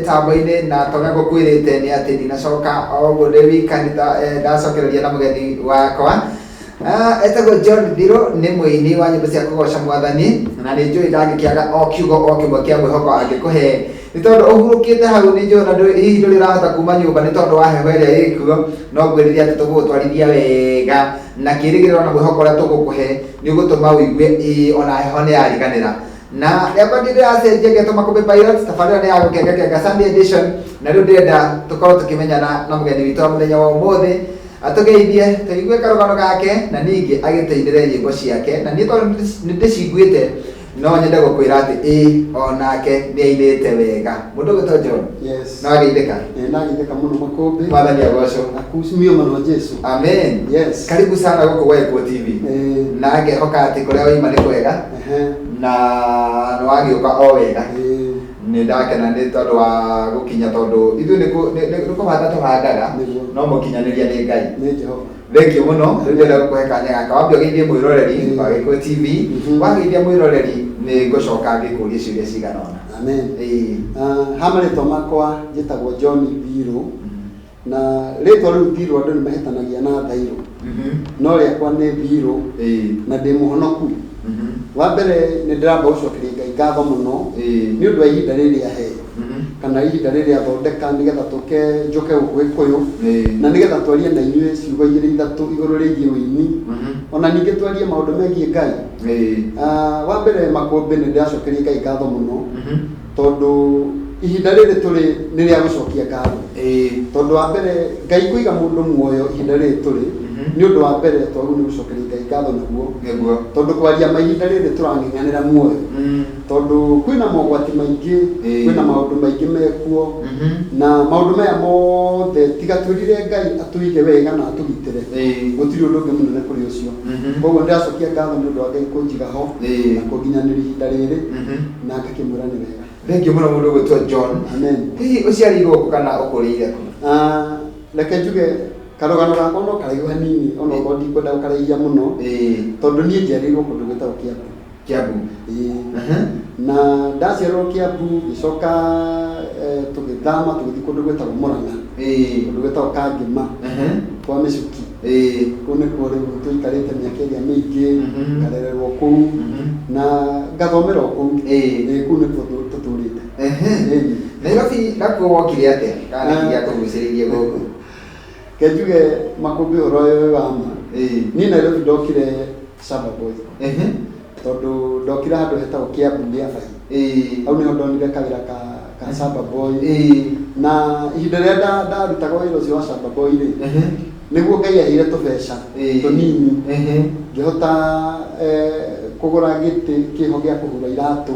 mĩtambo-inĩ na torĩa ngũkwĩrĩte nĩ atĩ ndinacoka o ũguo ndĩ wika ndacokereria na mũgeni wakwa. Etagwo John Thiro, nĩ mũini wa nyĩmbo cia kũgoca mwathani na nĩ njũĩ ndangĩkĩaga o kiugo o kĩmwe kĩa mwĩhoko angĩkũhe nĩ tondũ ũhurũkĩte hau nĩ njũĩ ona hihi ndũrĩ ũrahota kuma nyũmba nĩ tondũ wa heho ĩrĩa ĩkuo, no ngwĩrire atĩ tũgũgũtwarithia wega na kĩrĩgĩrĩro na mwĩhoko ũrĩa tũgũkũhe nĩ ũgũtũma ũigue ĩĩ ona heho nĩ yariganĩra. Na rĩakwa ndiĩ ndĩracenjia ngetwo Makũmbĩ Pilots, tabarĩra nĩ ya gũkengakenga Sunday edition, na rĩu ndĩrenda tũkorwo tũkĩmenyana na mũgeni witũ wa mũthenya wa ũmũthĩ, atũgeithie tũigue karũgano gake na ningĩ agĩtũinĩre nyĩmbo ciake, na niĩ tondũ nĩ ndĩciguĩte no nyende gũkwĩra atĩ ĩĩ onake nĩ ainĩte wega. Mũndũ ũgwĩtwo John. Yes. No ageithĩka. Ndageithĩka mũno Makũmbĩ. Mwathani agocwo. Akucumio mũno Jesu. Amen. Yes. Karibu sana gũkũ gwa Ĩkuũ TV. Na ngehoka atĩ kũrĩa waima nĩ kwega na nĩ wagĩũka o wega. Nĩ ndakena nĩ tondũ wa gũkinya tondũ ithuĩ nĩ kũbanga tũbangaga no mũkinyanĩria nĩ Ngai. Nĩ Jehova. Thengiũ mũno. Rĩu ndĩrenda gũkũhe kanya gaka wambe ũgeithie mwĩroreri wa Gĩkũyũ TV. Wageithia mwĩroreri nĩ ngũcoka ngĩkũrie ciũria cigana ũna. Amen. Ha marĩtwa makwa njĩtagwo John Thirũ, na rĩtwa rĩu Thirũ andũ nĩ mahĩtanagia na Thairũ, no rĩakwa nĩ Thirũ na ndĩ mũhonoku. Wa mbere nĩ ndĩramba gũcokeria Ngai ngatho mũno nĩ ũndũ wa ihinda rĩrĩ ahe kana ihinda rĩrĩ athondeka nĩgetha tũke njũke gũkũ Gĩkũyũ na nĩgetha twarie na inyuĩ ciugo igĩrĩ ithatũ igũrũ rĩgiĩ ũini, ona ningĩ twarie maũndũ megiĩ Ngai. Wa mbere Makũmbĩ nĩ ndĩracokeria Ngai ngatho mũno tondũ ihinda rĩrĩ tũrĩ nĩ rĩa gũcokia ngatho. Tondũ wa mbere Ngai kũiga mũndũ muoyo ihinda rĩrĩ tũrĩ nĩ ũndũ wa mbere twagĩrĩirwo nĩ gũcokeria Ngai ngatho naguo. Tondũ kwaria ma ihinda rĩrĩ tũrang'eng'anĩra muoyo. Tondũ kwĩna mogwati maingĩ, kwĩna maũndũ maingĩ mekuo, na maũndũ maya mothe tiga twĩrire Ngai atũige wega na atũgitĩre, gũtirĩ ũndũ ũngĩ mũnene kũrĩ ũcio. Koguo nĩndĩracokia ngatho nĩ ũndũ wa Ngai kũnjiga ho na kũnginyanĩria ihinda rĩrĩ, na ngakĩmwĩra nĩ wega. Thengiũ mũno mũndũ ũgwĩtwo John. Amen. Hihi ũciarĩirwo kũ kana ũkũrĩire kũ? Reke njuge karũgano gakwa no karaihu hanini onokorwo ndikwenda gũkaraihia mũno, tondũ niĩ njiarĩirwo kũndũ gwĩtagwo Kiambu. Kiambu. Ĩĩ. Na ndaciarwo Kiambu ngĩcoka tũgĩthama tũgĩthiĩ kũndũ gwĩtagwo Murang'a. Kũndũ gwĩtagwo Kangĩma kwa Mĩcuki. Kũu nĩkuo rĩu tũikarĩte mĩaka ĩrĩa mĩingĩ, ngarererwo kũu na ngathomera o kũu. Ĩĩ, kũu nĩkuo tũtũrĩte. Nairobi nakuo wokire atĩa? Kana nĩkĩ gĩakũgucĩrĩirie gũkũ? Reke njuge Makũmbĩ ũhoro ũyũ wa ma. Niĩ Nairobi ndokire Shamba Boy. Tondũ ndokire handũ hetagwo Kiambu Gĩabai. Hau nĩho ndonire kawĩra ka Shamba Boy. Na ihinda rĩrĩa ndarutaga wĩra ũcio wa Shamba Boy rĩ, nĩguo Ngai aheire tũbeca tũnini, ngĩhota kũgũra gĩtĩ kĩho gĩa kũhura iratũ,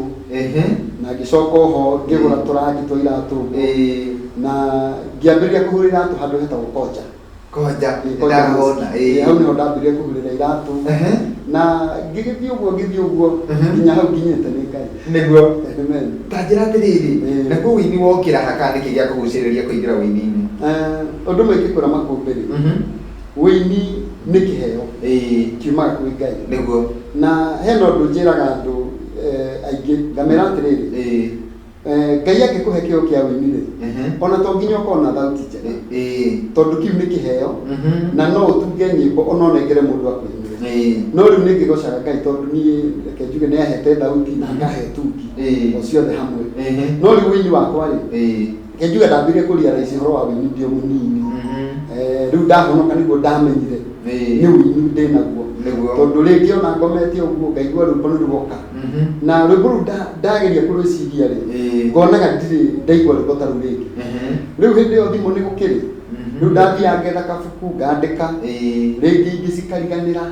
na ngĩcoka oho ngĩgũra tũrangi twa iratũ ũguo, na ngĩambĩrĩria kũhura iratũ handũ hetagwo Koja. Koja, Ĩĩ, Koja ndahona, Mosque. Ĩĩ, hau nĩho ndambĩrĩria kũhurĩra iratũ. Na ngĩgĩthiĩ ũguo ngĩthiĩ ũguo nginya hau nginyĩte nĩ Ngai. Nĩguo. Amen. Ta njĩra atĩrĩrĩ, naguo ũini wokĩra ha kana nĩkĩ gĩakũgucĩrĩria kũingĩra ũini-inĩ? Ũndũ ũmwe ingĩkwĩra Makũmbĩ rĩ, ũini nĩ kĩheo kiumaga kwĩ Ngai. Nĩguo. Na hena ũndũ njĩraga andũ aingĩ, ngamera atĩrĩrĩ, Ngai angĩkũhe kĩheo kĩa ũini rĩ, ona to nginya ũkorwo na thauti njega, tondũ kĩu nĩ kĩheo, na no ũtunge nyĩmbo ona ũnengere mũndũ akũinĩre. No rĩu nĩ ngĩgocaga Ngai tondũ niĩ reke njuge nĩ ahete thauti na ngahe tungi, o ciothe hamwe. No rĩu ũini wakwa rĩ, reke njuge ndambire kũ realize ũhoro wa ũini ndĩ o mũnini. Rĩu ndahonoka nĩguo ndamenyire nĩ ũini ndĩnaguo. Tondũ rĩngĩ ona ngomete ũguo ngaigua rwĩmbo nĩ rwoka. Na rwĩmbo rũu ndageria kũrwĩciria rĩ, ngonaga ndirĩ ndaigua rwĩmbo ta rũu rĩngĩ. Rĩu hĩndĩ ĩyo thimũ nĩ gũkĩrĩ, rĩu ndathiaga ngetha kabuku ngandĩka, rĩngĩ ingĩ cikariganĩra,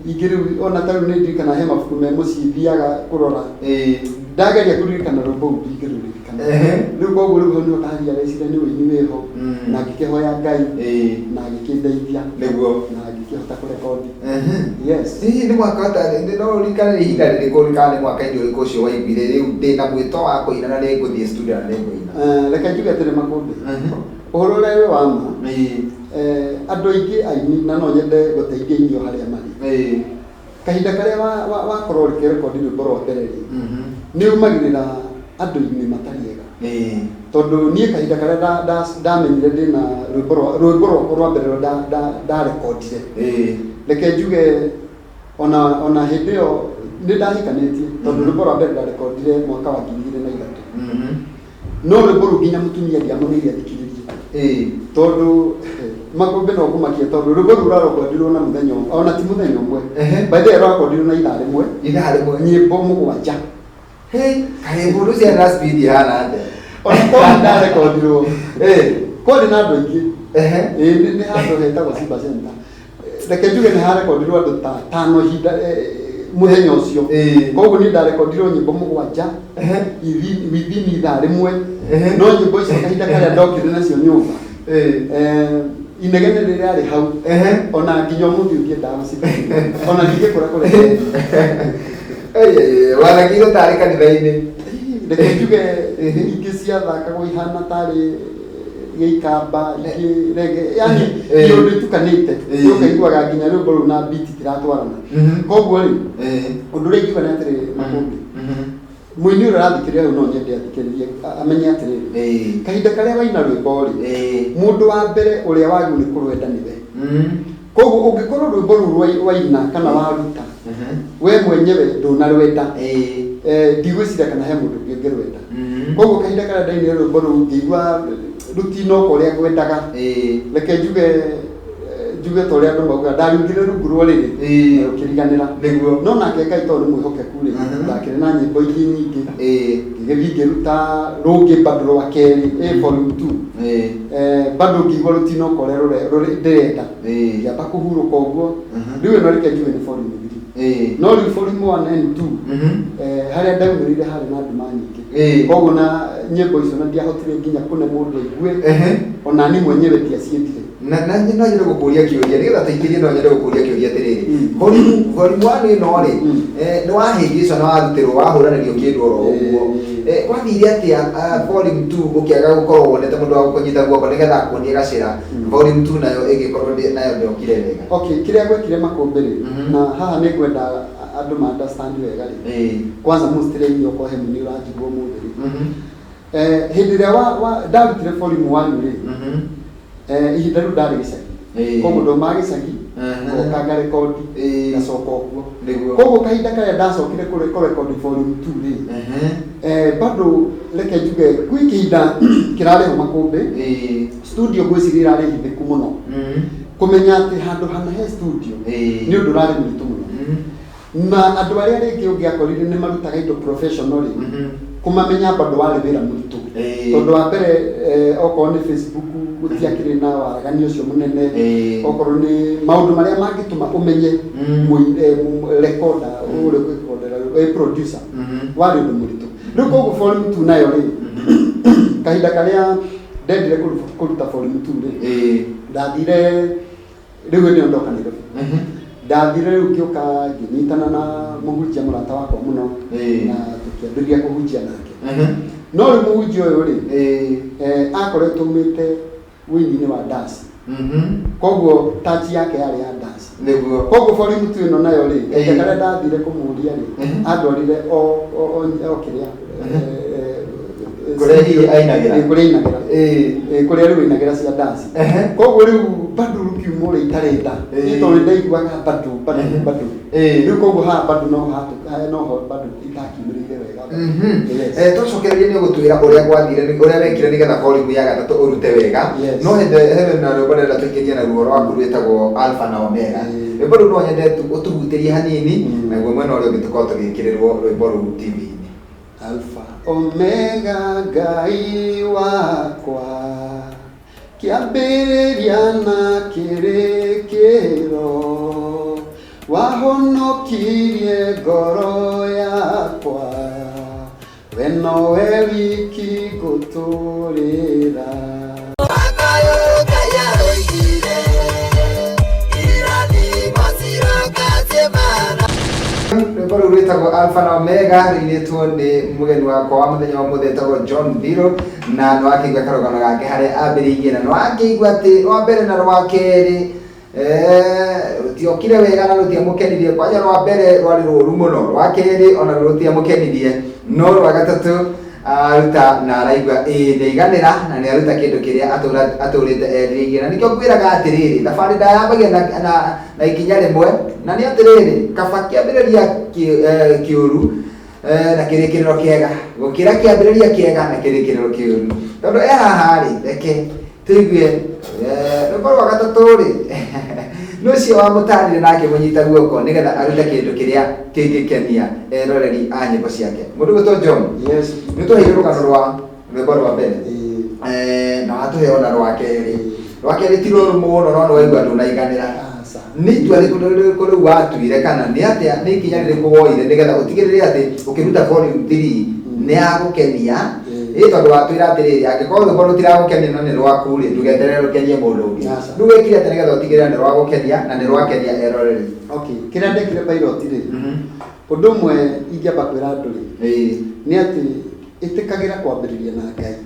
ingĩ rĩu ona ta rĩu nĩ ndirikanaga he mabuku me mũciĩ thiaga kũrora, ndageria kũririkana rwĩmbo rũu ndingĩrũririkana. Rĩu koguo rĩu hau nĩho ndarealize nĩ ũini wĩho, na ngĩkĩhoya Ngai, na agĩkĩndeithia, na ngĩkĩhota kũrekondi. Yes. Hihi nĩ mwaka no ũririkane nĩ ihinda rĩrĩkũ kana nĩ mwaka-inĩ ũrĩkũ ũcio waiguire rĩu ndĩ na mwĩto wa kũina na nĩ ngũthiĩ studio na nĩ ngũina? Reke njuge atĩrĩ Makũmbĩ, ũhoro ũrĩa wĩ wa ma, andũ aingĩ aini na no nyende gũteithia aini o harĩa marĩ. Kahinda karĩa wakorwo ũkĩrekondi rwĩmbo rwa mbere rĩ, nĩ umagĩrĩra andũ-inĩ matarĩ ega. Tondũ niĩ kahinda karĩa ndamenyire ndĩna rwĩmbo rwakwa rwa mbere rũrĩa ndarekondire, reke njuge ona hĩndĩ ĩyo nĩ ndahikanĩtie, tondũ rwĩmbo rwa mbere ndarekondire mwaka wa 2003. No rwĩmbo rũu nginya mũtumia ndiamũneire athikĩrĩrie, tondũ makũmbĩ no ngũmakia, tondũ rwĩmbo rũu rwarekondirwo na mũthenya ũmwe, ona ti mũthenya ũmwe. By the way, rwarekondirwo na ithaa rĩmwe. Ithaa rĩmwe. Nyĩmbo 7. Hey, kaĩ mũndũ ũcio arĩ na speed ihana atĩa? Ona korwo ndarekondirwo kwarĩ na andũ aingĩ. Ĩĩ, nĩ handũ hetagwo Simba Center. Reke njuge nĩ harekondirwo andũ ta tano ihinda mũthenya ũcio. Koguo niĩ ndarekondirwo nyĩmbo 7 within ithaa rĩmwe. No nyĩmbo icio kahinda karĩa ndokire nacio nyũmba, inegene rĩrĩa rĩarĩ hau, ona nginya ũmũthĩ ũngĩendaga gũcithikĩrĩria, ona ndingĩkora kũrĩa. Wathakire tarĩ kanitha-inĩ. Reke njuge ingĩ ciathakagwo ihana tarĩ gĩikamba, ingĩ rege, yani iũndũ itukanĩte, ũkaiguaga nginya rwĩmbo rũu na beat itiratwarana. Koguo rĩ, ũndũ ũrĩa ingiuga nĩ atĩrĩrĩ, Makũmbĩ, mũini ũrĩa ũrathikĩrĩria rĩu no nyende athikĩrĩrie amenye atĩrĩrĩ, kahinda karĩa waina rwĩmbo rĩ, mũndũ wa mbere ũrĩa wagĩrĩirwo nĩ kũrwenda nĩwe. Koguo ũngĩkorwo rwĩmbo rũu waina kana waruta we mwenyewe ndũnarwenda, ndigwĩciria kana he mũndũ ũngĩ ũngĩrwenda. Koguo kahinda karĩa ndainire rwĩmbo rũu ngĩigua rũtinoka ũrĩa ngwendaga, reke njuge ta ũrĩa andũ maugaga, ndarungire rungu rwa ũrĩrĩ na rũkĩriganĩra. Nĩguo. No nake Ngai tondũ nĩ mwĩhokeku rĩ, ndakĩrĩ na nyĩmbo ingĩ nyingĩ, ngĩgĩthiĩ ngĩruta rũngĩ bado rwa kerĩ, volume 2. Bado ngĩigua rũtinoka ũrĩa ndĩrenda, ngĩamba kũhurũka ũguo. Rĩu ĩno reke njuge nĩ volume 3. No rĩu volume 1 and 2, harĩa ndaumĩrĩire harĩ na nduma nyingĩ. Koguo na nyĩmbo icio na ndiahotire nginya kũne mũndũ aigue, ona niĩ mwenyewe ndiaciendire. Na no nyende gũkũria kĩũria nĩgetha tũingĩrie, no nyende gũkũria kĩũria atĩrĩrĩ, volume 1 ĩno rĩ, nĩ wahĩngĩcwo na warutĩrwo wahũranĩrio kĩndũ oro ũguo. Gwathire atĩa volume 2 ũkĩaga gũkorwo wonete mũndũ wa gũkũnyita guoko nĩgetha akuonie gacĩra, volume 2 nayo ĩgĩkorwo nayo ndĩokire wega? Okay, kĩrĩa gwekire Makũmbĩ rĩ, na haha nĩ ngwenda andũ ma understand wega rĩ, kwanza mostly inyuĩ okorwo he mũini ũranjigua ũmũthĩ rĩ, hĩndĩ ĩrĩa ndarutire volume 1 rĩ, ihinda rĩu ndarĩ gĩcagi. Koguo ndaumaga gĩcagi, ngoka ngarekondi, ngacoka ũguo. Koguo kahinda karĩa ndacokire kũrekondi volume 2 rĩ, bado reke njuge gwĩ kĩhinda kĩrarĩho Makũmbĩ, studio ngwĩciria ĩrarĩ hithĩku mũno. Kũmenya atĩ handũ hana he studio nĩ ũndũ ũrarĩ mũritũ mũno. Na andũ arĩa rĩngĩ ũngĩakorire nĩ marutaga indo professional rĩ, kũmamenya bado warĩ wĩra mũritũ. Tondũ wa mbere, okorwo nĩ Facebook gũtiakĩrĩ na waragania ũcio mũnene, okorwo nĩ maũndũ marĩa mangĩtũma ũmenye recorder ũrĩa ũgũrekondera, producer, warĩ ũndũ mũritũ. Rĩu koguo volume 2 nayo rĩ, kahinda karĩa ndendire kũruta volume 2 rĩ, ndathire rĩu hĩndĩ ĩyo ndoka Nairobi, ndathire rĩu ngĩũka ngĩnyitana na mũhunjia mũrata wakwa mũno, na tũkĩambĩrĩria kũhunjia nake. No rĩu mũhunjia ũyũ rĩ, akoretwo aumĩte wĩini-inĩ wa dance, koguo touch yake yarĩ ya dance. Koguo volume 2 ĩno nayo rĩ, kahinda karĩa ndathire kũmũria rĩ, andwarire o kĩrĩa Kũrĩa hihi ainagĩra? Kũrĩa ainagĩra. Kũrĩa rĩu ainagĩra cia dance. Koguo rĩu bado rũkiuma ũrĩa itarenda, niĩ tondũ nĩndaiguaga bado bado bado. Rĩu koguo haha bado noho bado itakiumĩrĩire wega. Yes. Twacokereria nĩ ũgũtwĩra ũrĩa gwathire, ũrĩa wekire nĩgetha volume ya gatatũ ũrute wega. No hĩndĩ he na rwĩmbo ndĩrenda tũingĩrie naruo rwaku rwĩtagwo Alpha na Omega. Rwĩmbo rũu no nyende tu ũtũhutĩrie hanini, naguo mwena ũrĩa ũngĩ tũkorwo tũgĩkĩrĩrwo rwĩmbo rũu TV-inĩ. Alpha Omega Ngai wakwa, kĩambĩrĩria na kĩrĩkĩro, wahonokirie ngoro yakwa, we nowe wiki ngũtũrĩra. Rwĩmbo rũu rwĩtagwo Alpha na Omega, rũinĩtwo nĩ mũgeni wakwa wa mũthenya wa ũmũthĩ etagwo John Thiro, na nĩ wakĩigua karũgano gake harĩa ambĩrĩirie, na nĩ wakĩigua atĩ rwa mbere na rwa kerĩ rũtiokire wega na rũtiamũkenirie. Kwanja rwa mbere rwarĩ rũru mũno, rwa kerĩ ona rũtiamũkenirie, no rwa gatatũ Aruta na araigua ĩĩ nĩaiganĩra na nĩ aruta kĩndũ kĩrĩa atũrĩte erirĩirie. Na nĩkĩo ngwĩraga atĩrĩrĩ, thabarĩ ndayambagia na ikinya rĩmwe, na nĩ atĩrĩrĩ, kaba kĩambĩrĩria kĩũru na kĩrĩkĩrĩro kĩega gũkĩra kĩambĩrĩria kĩega na kĩrĩkĩrĩro kĩũru. Tondũ e haha rĩ, reke tũigue rwĩmbo rwa gatatũ rĩ, nĩ ũcio wamũtarire na akĩmũnyita guoko nĩgetha arute kĩndũ kĩrĩa kĩngĩkenia eroreri a nyĩmbo ciake. Mũndũ gwĩtwo John, Yes. nĩ tũheire rũgano rwa rwĩmbo rwa mbere, na watũhe ona rwa kerĩ. Rwa kerĩ ti rũru mũno, no nĩ waigua ndũnaiganĩra. Aca. Nĩ itua rĩrĩkũ rĩrĩkũ rĩu watuire, kana nĩ atĩa, nĩ ikinya rĩrĩkũ woire nĩgetha ũtigĩrĩre atĩ ũkĩruta volume 3 nĩ yagũkenia? Ĩ tondũ watwĩra atĩrĩrĩ, angĩkorwo rwĩmbo rũtiragũkenia na nĩ rwaku rĩ, ndũgeterere rũkenie mũndũ ũngĩ. Aca. Rĩu wĩkire atĩa nĩgetha ũtigĩrĩre nĩ rwagũkenia na nĩ rwakenia eroreri? Okay, kĩrĩa ndekire, pilot rĩ, ũndũ ũmwe ingĩamba kwĩra andũ rĩ, nĩ atĩ ĩtĩkagĩra kwambĩrĩria na Ngai.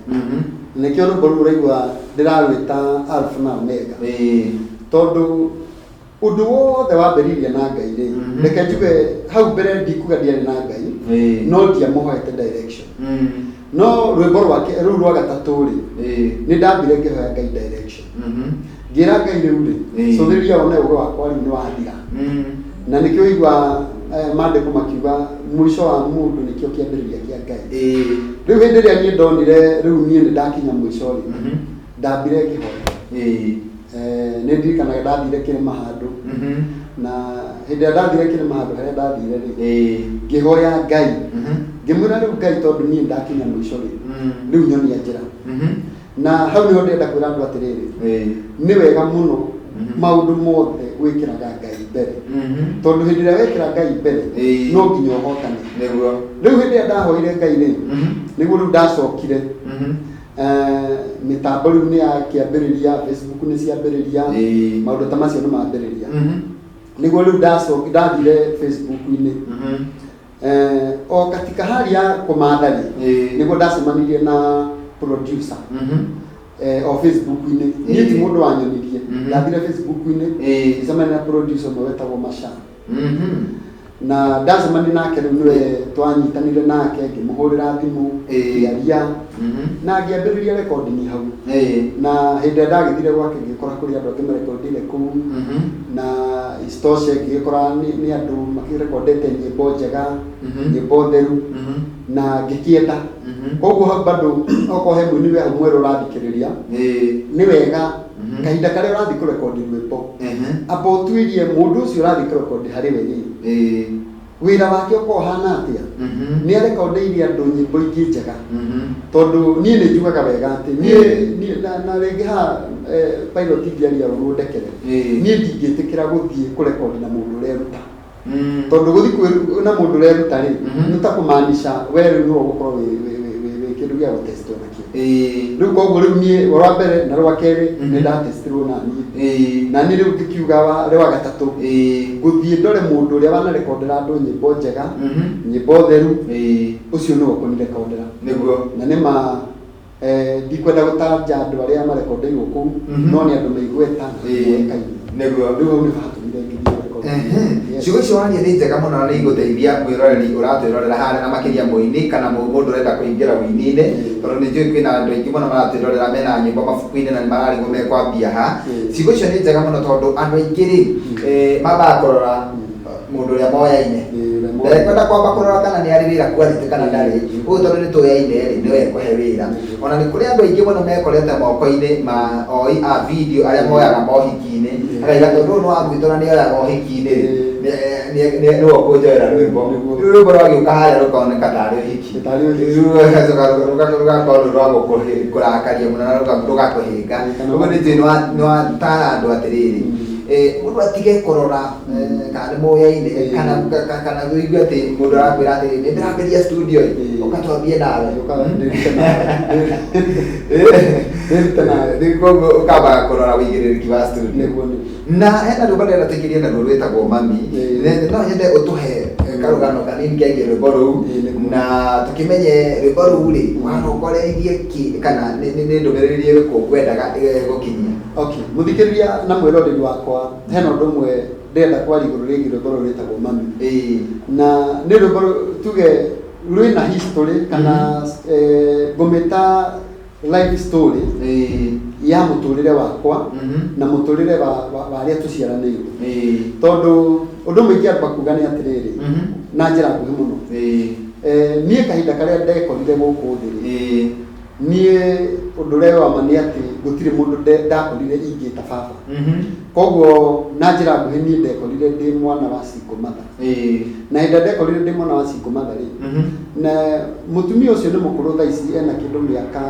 Nĩkĩo rwĩmbo rũu ũraigua ndĩrarwĩta Alpha na Omega, tondũ ũndũ wothe wambĩrĩirie na Ngai rĩ, reke njuge hau mbere ndikuga ndiarĩ na Ngai, no ndiamũhoete direction. No rwĩmbo rwake rũu rwa gatatũ rĩ, nĩ ndambire ngĩhoya Ngai direction, ngĩra Ngai rĩu rĩ, cũthĩrĩria wone ũgĩ wakwa rĩu nĩ wathira. Na nĩkĩo igua maandĩko makiuga mũico wa mũndũ nĩkĩo kĩambĩrĩria kĩa Ngai. Rĩu hĩndĩ ĩrĩa niĩ ndonire rĩu niĩ nĩ ndakinya mũico rĩ, ndambire ngĩhoya. Nĩ ndirikanaga ndathire kĩrĩma handũ, na hĩndĩ ĩrĩa ndathire kĩrĩma handũ harĩa ndathire rĩ, ngĩhoya Ngai, ngĩmwĩra rĩu Ngai, tondũ niĩ ndakinya mũico rĩ, rĩu nyonia njĩra. Na hau nĩho ndĩrenda kwĩra andũ atĩrĩrĩ, nĩ wega mũno maũndũ mothe gwĩkĩraga Ngai mbere, tondũ hĩndĩ ĩrĩa wekĩra Ngai mbere, no nginya ũhotane. Rĩu hĩndĩ ĩrĩa ndahoire Ngai rĩ, nĩguo rĩu ndacokire. Mĩtambo rĩu nĩ yakĩambĩrĩria, Facebook nĩ ciambĩrĩria, maũndũ ta macio nĩ mambĩrĩria. Nĩguo rĩu ndacoki ndathire Facebook-inĩ, o katika hali ya kũmatha rĩ, nĩguo ndacemanirie na producer o Facebook-inĩ. Niĩ ti mũndũ wanyonirie. Ndathire Facebook-inĩ, ngĩcemania na producer ũmwe wetagwo Masha, na ndacemania nake rĩu nĩwe twanyitanire nake, ngĩmũhũrĩra thimũ, ngĩaria na ngĩambĩrĩria recording hau. Na hĩndĩ ĩrĩa ndagĩthire gwake, ngĩkora kũrĩ andũ angĩ marekondire kũu, na isitoshe ngĩgĩkora nĩ andũ makĩrekondete nyĩmbo njega, nyĩmbo theru, na ngĩkĩenda. Koguo hau bado okorwo he mũini wĩ hau mwerũ ũrathikĩrĩria, nĩ wega kahinda karĩa ũrathiĩ kũrekondi rwĩmbo, amba ũtuĩrie mũndũ ũcio ũrathiĩ kũrekondi harĩ we rĩ, wĩra wake ũkorwo ũhana atĩa, nĩ arekondeirie andũ nyĩmbo ingĩ njega. Tondũ niĩ nĩ njugaga wega atĩ niĩ na rĩngĩ haha pilot ingĩaria ũru ndekere, niĩ ndingĩtĩkĩra gũthiĩ kũrekondi na mũndũ ũreruta, tondũ gũthiĩ na mũndũ ũreruta rĩ, nĩ ta kũmaanisha we rĩu nĩwe ũgũkorwo wĩ kĩndũ gĩa gũtestwo nakĩo. Rĩu koguo rĩu niĩ rwa mbere na rwa kerĩ nĩ ndatestirwo na niĩ, na niĩ rĩu ngĩkiuga rwa gatatũ ngũthiĩ ndore mũndũ ũrĩa wanarekondera andũ nyĩmbo njega, nyĩmbo theru, ũcio nĩwe ũkũnirekondera. Na nĩ ma ndikwenda gũtanja andũ arĩa marekondeirwo kũu, no nĩ andũ meigweta na moĩkaine. Rĩu hau nĩho hatũmire ngĩthiĩ kũrekondi. Yes. Ciugo icio waria nĩ njega mũno na nĩ igũteithia mwĩroreri ũratwĩrorera harĩa, na makĩria mũini kana mũndũ ũrenda kũingĩra ũini-inĩ, tondũ nĩ njũĩ kwĩna andũ aingĩ mũno maratwĩrorera mena nyĩmbo mabuku-inĩ na nĩ mararigwo mekwambia ha. Ciugo icio nĩ njega mũno, tondũ andũ aingĩ rĩ, mambaga kũrora mũndũ ũrĩa moyaine. Ũrĩa moyaine. Ndekwenda kwamba kũrora kana nĩ arĩ wĩra quality kana ndarĩ. Ũyũ tondũ nĩ tũyaine rĩ, nĩwe ekũhe wĩra. Ona nĩ kũrĩ andũ aingĩ mũno mekorete moko-inĩ ma oi a video arĩa moyaga mohiki-inĩ, akaiga tondũ ũyũ nĩ wa gwitũ na nĩ oyaga ũhiki-inĩ rĩ, nĩwe ũkũnjoera rwĩmbo. Rĩu rwĩmbo rwagĩũka harĩa rũkoneka tarĩ ũhiki. Tarĩ ũhiki. Rĩu rũgakorwo rwĩ rwa gũkũrakaria mũno na rũgakũhĩnga. Ũguo nĩ njũĩ nĩ watara andũ atĩrĩrĩ, mũndũ atige kũrora kana nĩ moyaine, kana ũigue atĩ mũndũ arakwĩra atĩrĩrĩ, nĩ ndĩrambĩrĩria studio ĩ, ũka twambie nawe. Ũka ndĩrute nawe. Ndĩrute nawe. Rĩu koguo ũkambaga kũrora ũigĩrĩrĩki wa studio. Nĩguo. Na hena rwĩmbo ndĩrenda tũingĩrie naruo rwĩtagwo Mami. No nyende ũtũhe karũgano kanini kegiĩ rwĩmbo rũu, na tũkĩmenye rwĩmbo rũu rĩ, warongoreirie kĩ, kana nĩ ndũmĩrĩri ĩrĩkũ wendaga gũkinyia? Okay, mũthikĩrĩria na mwĩroreri wakwa, hena ũndũ ũmwe ndĩrenda kwaria igũrũ rĩgiĩ rwĩmbo rũrũ rwĩtagwo Mami. Na nĩ rwĩmbo tuge Rwĩna history kana ngũmĩta life story ya mũtũrĩre wakwa na mũtũrĩre wa arĩa tũciaranĩirwo, tondũ ũndũ ũmwe ingĩamba kuga nĩ atĩrĩrĩ, na njĩra nguhĩ mũno, niĩ kahinda karĩa ndekorire gũkũ thĩ rĩ, niĩ ũndũ ũrĩa wa ma nĩ atĩ gũtirĩ mũndũ ndakorire ingĩta baba. Koguo na njĩra nguhĩ niĩ ndekorire ndĩ mwana wa single mother. Na hĩndĩ ĩrĩa ndekorire ndĩ mwana wa single mother rĩ, na mũtumia ũcio nĩ mũkũrũ thaa ici, ena kĩndũ mĩaka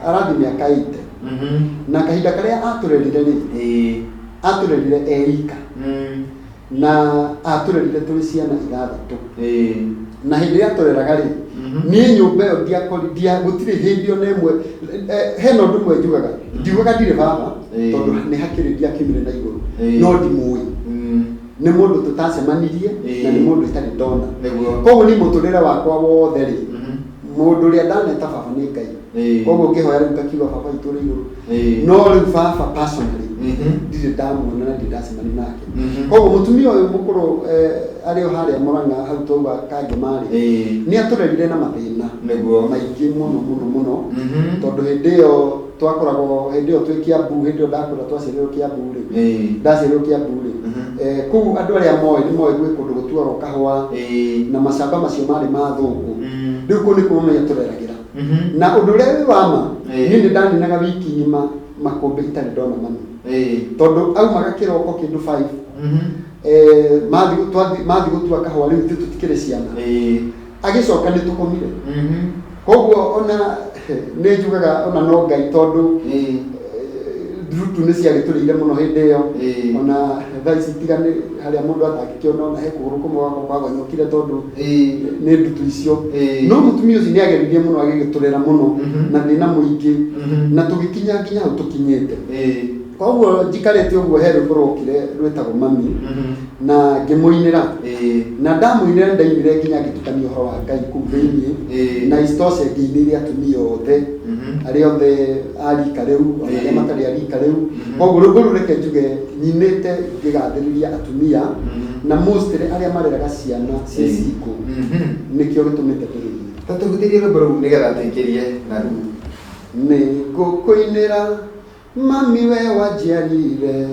arathiĩ mĩaka 80. Na kahinda karĩa atũrerire rĩ, atũrerire e ika na atũrerire tũrĩ ciana ithathatũ. Na hĩndĩ ĩrĩa atũreraga rĩ, niĩ nyũmba ĩyo ndiakori ndia gũtirĩ hĩndĩ ona ĩmwe. Hena ũndũ ũmwe njugaga, ndiugaga ndirĩ baba, tondũ nĩ hakĩrĩ ndiakiumire na igũrũ, no ndimũĩ. Nĩ mũndũ tũtacemanirie na nĩ mũndũ itarĩ ndona. Koguo niĩ mũtũrĩre wakwa wothe rĩ, mũndũ ũrĩa ndaneta baba nĩ Ngai. Koguo ngĩhoya rĩu ngakiuga, "Baba witũ ũrĩ igũrũ." No rĩu baba personally ndirĩ ndamuona na ndirĩ ndacemania nake. Koguo mũtumia ũyũ mũkũrũ, arĩ o harĩa Mũrang'a hau twauga Kangema rĩ, nĩ atũrerire na mathĩna maingĩ mũno mũno mũno, tondũ hĩndĩ ĩyo twakoragwo, hĩndĩ ĩyo twĩ Kiambu, hĩndĩ ĩyo ndakwĩra twaciarirwo Kiambu rĩ, ndaciarirwo Kiambu rĩ, kũu andũ arĩa moĩ nĩ moĩ gwĩ kũndũ gũtuagwo kahũa na macamba macio marĩ ma thũngũ. Rĩu kũu nĩkuo mamenya tũreragĩra. Na ũndũ ũrĩa wĩ wa ma, niĩ nĩ ndaninaga wiki ng'ima makũmbĩ itarĩ ndona mami, tondũ aumaga kĩroko kĩndũ 5, mathiĩ gũtua kahũa. Rĩu ithuĩ tũtikĩrĩ ciana. Agĩcoka nĩ tũkomire. Koguo ona nĩ njugaga ona no Ngai, tondũ ndutu nĩ ciagĩtũrĩire mũno hĩndĩ ĩyo. Ona thaa ici tiga nĩ harĩa mũndũ atangĩkĩona, ona he kũgũrũ kũmwe gwakwa kwagonyokire tondũ nĩ ndutu icio. No mũtumia ũcio nĩ ageririe mũno, agĩgĩtũrera mũno na thĩna mũingĩ, na tũgĩkinya nginya hau tũkinyĩte. Koguo njikarĩte ũguo, he rwĩmbo rwokire rwĩtagwo "Mami", na ngĩmũinĩra. Na ndamũinĩra, ndainire nginya ngĩtukania ũhoro wa Ngai kũu thĩiniĩ. Na isitoshe ngĩinĩire atumia othe, arĩa othe a rika rĩu ona arĩa matarĩ a rika rĩu. Koguo rwĩmbo rũu reke njuge nyinĩte ngĩgathĩrĩria atumia, na mostly arĩa mareraga ciana ciĩ single. Nĩkĩo gĩtũmĩte ndĩrũine. Tũtũhutĩrie rwĩmbo rũu nĩgetha tũingĩrie naruo. Nĩ ngũkũinĩra mami, we wanjiarire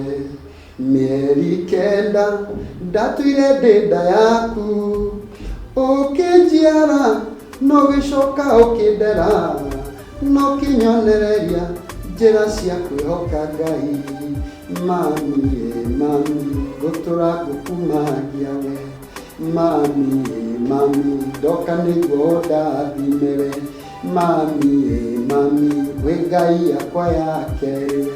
mĩeri 9, ndatũire ndĩ nda yaku, ũkĩnjiara no gĩcoka ũkĩndera no kĩnyonereria njĩra cia kwĩhoka Ngai. Mami ĩ mami, ngũtũra ngũkumagia we. Mami ĩ mami, ndoka nĩguo ũndathime we. Mami ĩ mami, wĩ Ngai yakwa ya kerĩ we.